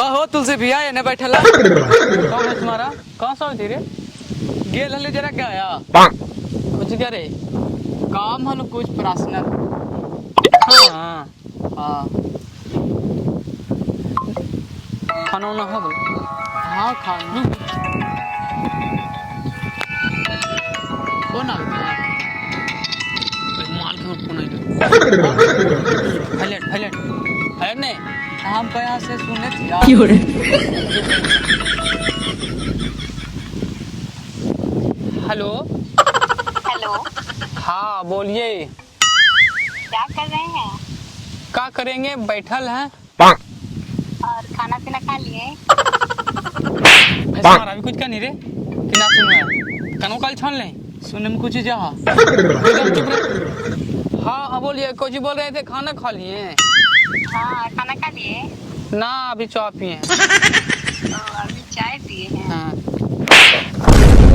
कहो तुलसी भैया एने बैठला। कौन है तुम्हारा? कौन सा रे गेल हले जरा गया कुछ करे काम हलो कुछ पर्सनल। हाँ हाँ खाना उना हो गया? हाँ खाना। कौन आ गया? माल के फोन आइलो। हाईलाइट हाईलाइट हाईलाइट नहीं हम कहाँ से सुने थी। हेलो हेलो, हाँ बोलिए, क्या कर रहे हैं? क्या करेंगे, बैठल हैं। और खाना पीना खा लिए? हमारा भी कुछ का नहीं रे कि ना सुन रहा है, कनो कल छान ले सुनने में कुछ जा। एकदम चुप रहे। हाँ हाँ बोलिए, कुछ बोल रहे थे? खाना खा लिए? हाँ खाना खा लिए। ना अभी चाय पिए हैं। तो अभी चाय पिए हैं। हाँ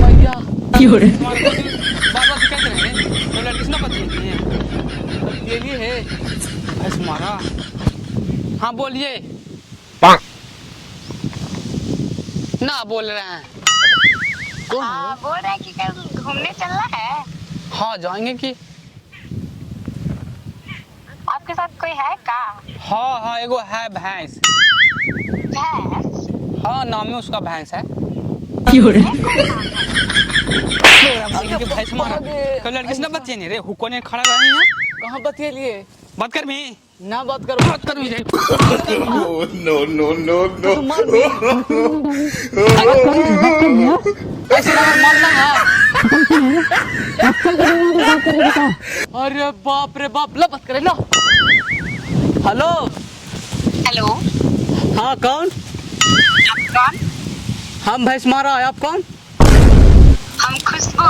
भैया तुम्हारे को बार बार कहते रहे तो लड़की से ना पति है ये भी है। तुम्हारा। हाँ बोलिए ना, बोल रहे हैं। कौन? हाँ बोल रहे हैं कि कल घूमने चलना है। हाँ जाएंगे कि आपके साथ कोई है का? हाँ हाँ एगो है भैंस। भैंस? हाँ नाम है उसका भैंस है। भैंस मारा कल लड़की से ना बच्चे नहीं रे, हुक्को ने खड़ा रही है। कहाँ बतियलिए? बात कर भी ना बात कर, बात कर भी रे। No, no, no, no. तू मार भी। ऐसे ना मारना है। अरे बाप रे बाप, ला बात करे ला। हेलो हेलो, हाँ कौन? आप कौन? हम भैंस मारा है, आप कौन? हम खुशबू।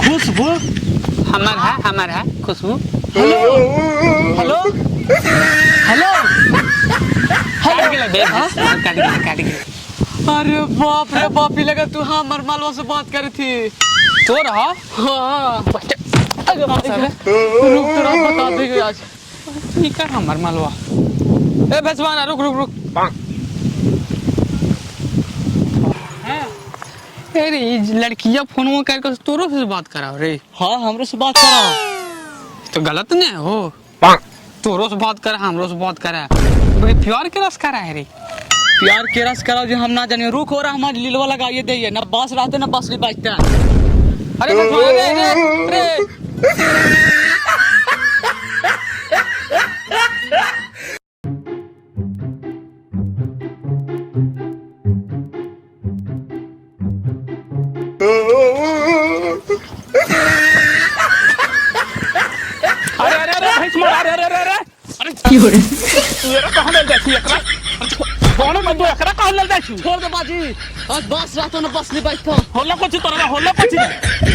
खुशबू? हमार है, हमार है खुशबू। हेलो हेलो हेलो काट के ले काट के काट के। अरे बाप रे बाप, लगा तू हाँ मरमालवा से बात करी थी। तो रहा हाँ अरे रुक तो रहा, बता देंगे आज। ठीक है हमार मालवा। ए भैंसवाना रुक रुक रुक। अरे लड़कियां फोन करके तोरो से बात करा रे। हाँ हमरो से बात करा। तो गलत नहीं हो, तोरो से बात करा हमरो से बात करा, भाई प्यार के रस करा है रे। प्यार के रस करा जो हम ना जाने। रुक हो रहा हमारे लीलवा लगाइए दे, ना बांस रहते ना बांसुरी बजता। अरे रे रे रे अरे अरे अरे भैंस मार, अरे अरे अरे अरे अरे तू कहाँ ले जाती एकरा? कौन मत एकरा कहाँ ले जाती? छोड़ दे बाजी, आज बांस रहतो ना बांसुरी बजता। होला कोची तोरा, होला कोची।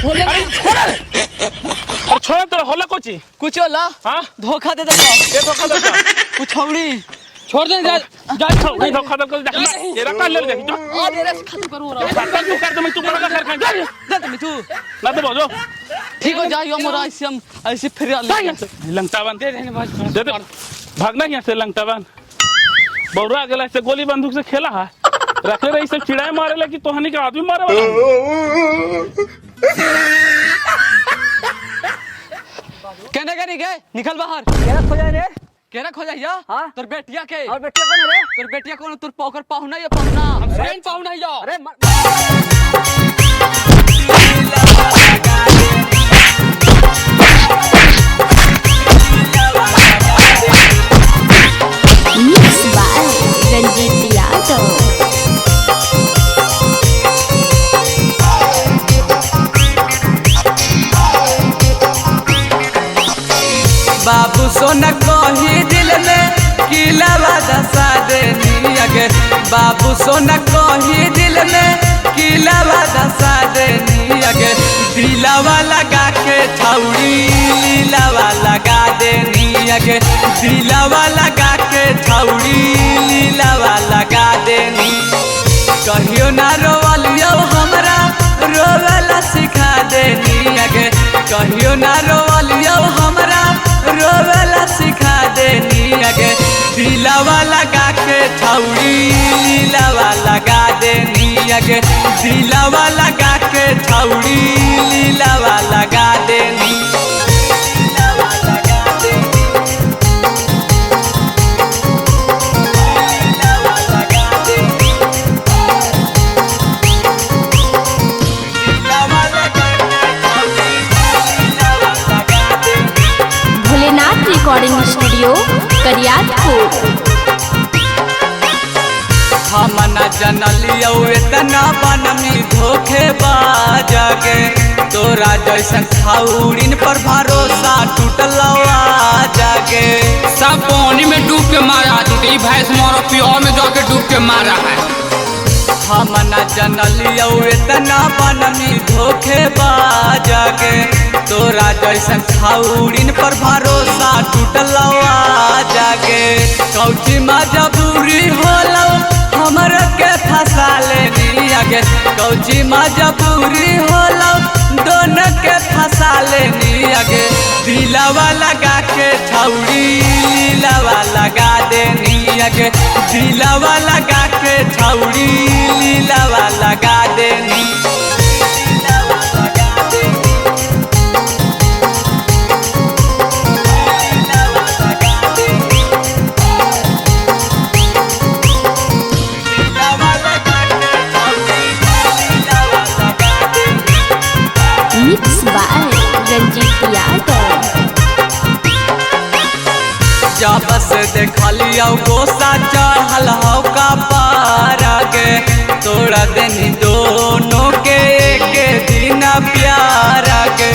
होला अरे छोड़ रे, अरे छोड़ तोरा, होला कोची कुछ होला। हां धोखा दे देता। ये धोखा देता कुछौड़ी छोड़ दे जा जा छोड़, धोखा दे कर देख तेरा कहाँ ले जाती? आज रे खत्म करू रहा। तू कर दे, मैं तू कर कर जा दे दे तू ना दे बोलो। ठीक हो जाइयो मोरा, ऐसे हम ऐसे फिर लंगटावन दे दे दे दे, भागना यहाँ से लंगटावन। बौरा गेला से गोली बंदूक से खेला है, रखे रही सब चिड़ाई मारे ला कि तोहनी के आदमी मारे वाला। कहने का नहीं गए, निकल बाहर। केरा खो जाए रे, केरा खो जाइया? हाँ? तोर बेटिया के। और बेटिया कौन रे? तोर बेटिया कौन? तोर पौकर पाहुना या पाहुना? हम फ्रेंड पाहुना या। अरे Mixed by Ranjit Yadav. बाबू सोना कही दिल में किलावा दसा देनी अगे। बाबू सोना कही दिल में किलावा दसा देनी अगे। दिलावा लगा के छौड़ी लीलावा लगा देनी अगे। दिलावा लगा के छौड़ी लीलावा लगा देनी। कहियो ना रोवलियो हमरा रोवेला सिखा देनी अगे। कहियो ना रोवलियो हमरा रोवेला सिखा देनी अगे। दिलावा लगा के आगे दिलावा लगा के छौड़ी लीलावा लगा देनी। दिलावा लगा देनी। दिलावा लगा देनी। दिलावा लगा के छौड़ी लीलावा लगा देनी। Bholenath recording studio Kariyatpur. हम न जनलियौ इतना बनमी धोखे बाजगे तोरा जैसन छाउरिन पर भरोसा टूटलो जागे। सब पानी में डूब के मारा तू तो भैंस मारो पियो में जाके डूब के मारा है। हम न जनलियौ इतना बनमी धोखे बाजगे तोरा जैसन छाउरिन पर भरोसा टूटलो जागे। कौची मजबूरी होलो हमर के फंसा लेनी आगे कौची मजबूरी होलो दोनों के फंसा लेनी आगे दिलावा लगा के छौड़ी लीलावा लगा देनी आगे दिलावा लगा के छौड़ी लीलावा लगा देनी। दिलावा लगा देनी। दिलावा लगा देनी। दिलावा लगा के छौड़ी लीलावा लगा देनी। Mix by Ranjit Yadav. जब से देखलियौ गोसा चढ़ल हौ कपार गे तोड़ा देनी दोनों के एक दिन प्यार गे।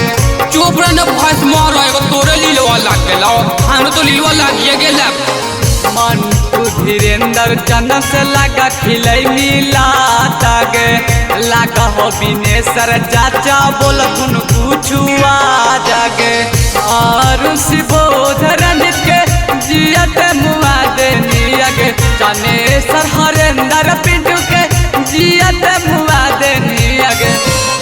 चुप रह न भैंस मारो एगो तोरे लीलवा लाग गेलो हमरो तो लीलवा लागिए गेल। मंटू धीरेन्द्र चंदन से लगा खिलै मिला गे लागा हो बिनेसर चाचा बोलथुन कुछु आ जागे। और शिवोध रंजित के जियत मुआ देनी आगे चनेसर हरेंद्र पिंटू के जियत मुआ देनी आगे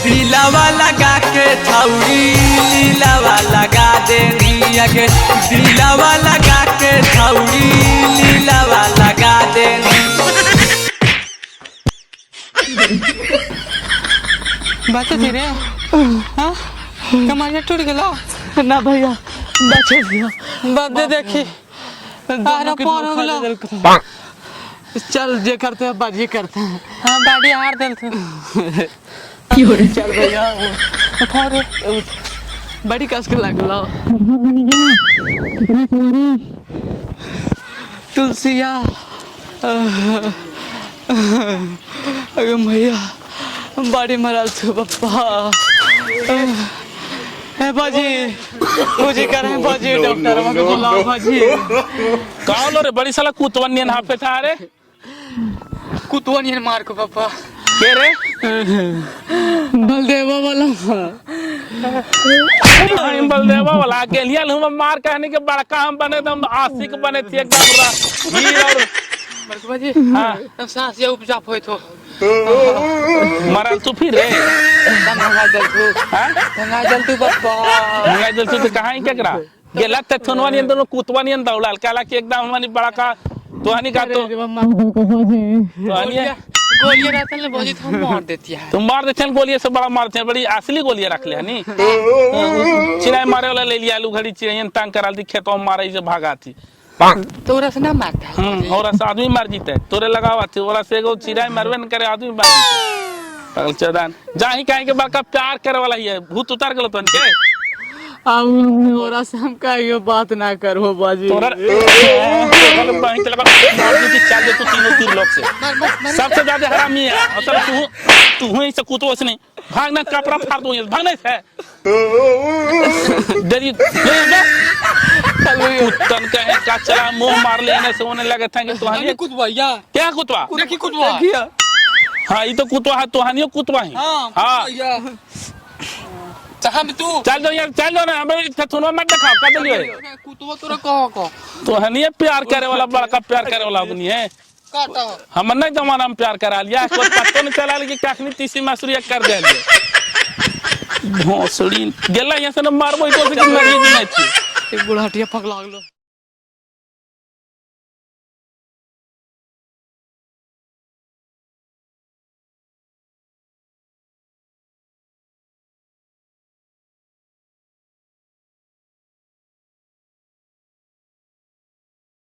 दिलावा लगा के छौड़ी लीलावा लगा देनी आगे दिलावा लगा के छौड़ी लीलावा लगा देनी। बचे थी रे हाँ कमरिया टूट गेलो ना भैया बचे भैया बाप दे देखी दोनों के पार हो धोखा गेलो। दे देलको। चल जे करते हैं बाजी करते हैं। हाँ बाड़ी हार देल थे। चल भैया उठा रे बड़ी कस के लगलो तुलसिया। अरे भैया बड़ी मरल छो बप्पा। ए बाजी पूजी कर रहे बाजी डॉक्टर के बुलाओ बाजी। का लो रे बड़ी साला कुतवन नियन हाफे था रे कुतवा नियन मार को पापा के रे बलदेवा वाला हम बलदेवा वाला गेलिया हम मार कहने के बड़का हम बने हम आशिक बने थे एकदम वीर और बड़का जी। हाँ तब सांस ये उपजाप होय तो मरल तू फिर रे भंगा जल तू हां भंगा जल तू बप्पा भंगा जल तू तो कहां ही केकरा गेला त थनवा नियन दोनों कुतवा नियन दौड़ाल काला कि एकदम हमनी बड़ा का तोहनी का तो तोहनी गोलियां रहता ने भौजी तो हम मार देती है। तुम मार देते हैं गोलियां से बड़ा मारते हैं बड़ी असली गोलियां रख ले नी चिड़ै मारे वाला ले लिया आलू घड़ी चिड़ैन तंग कराल दी खेतों में मारे से भागा थी तोरा से ना मारता और से आदमी मर जीते तोरे लगावा थी ओरा से एगो चिड़ै मरबे न करे आदमी मर जीते। पागल चौदान जाही काहे के बड़का प्यार करे वाला ही है भूत उतार गेलो तोन के अब ओरा से हम कहियो बात ना करो बाजी। तोरा बहिन के लगा मार दी चल दे तू तीनों तीन लोग से सबसे ज्यादा हरामी है और चल तू तू ही से कुतो से नहीं भागना कपड़ा फाड़ दूं भागना से डरी ले कुत्तन कहे का चला मुंह मार लेने से होने लगे थे कि तुहानी कुतवा या क्या कुतवा देखी कुतवा हाँ ये तो कुतवा है तुहानियो कुतवा है। हां हम तू चल दो यार चल दो ना हमें थुनवा मत दिखाओ का दिलियो कुतवा तोरा कहो को तुहानिए प्यार करे वाला बड़का प्यार करे वाला आदमी है। काटा हम नहीं जमाना में प्यार करा लिया कोई पत्तो नहीं चला कि कखनी तीसी मसूरी कर दे भोसड़ी गेला यहाँ से न मारबो तो से कि मरिए नहीं छी एक बुढ़ाटिया पगला गेलो।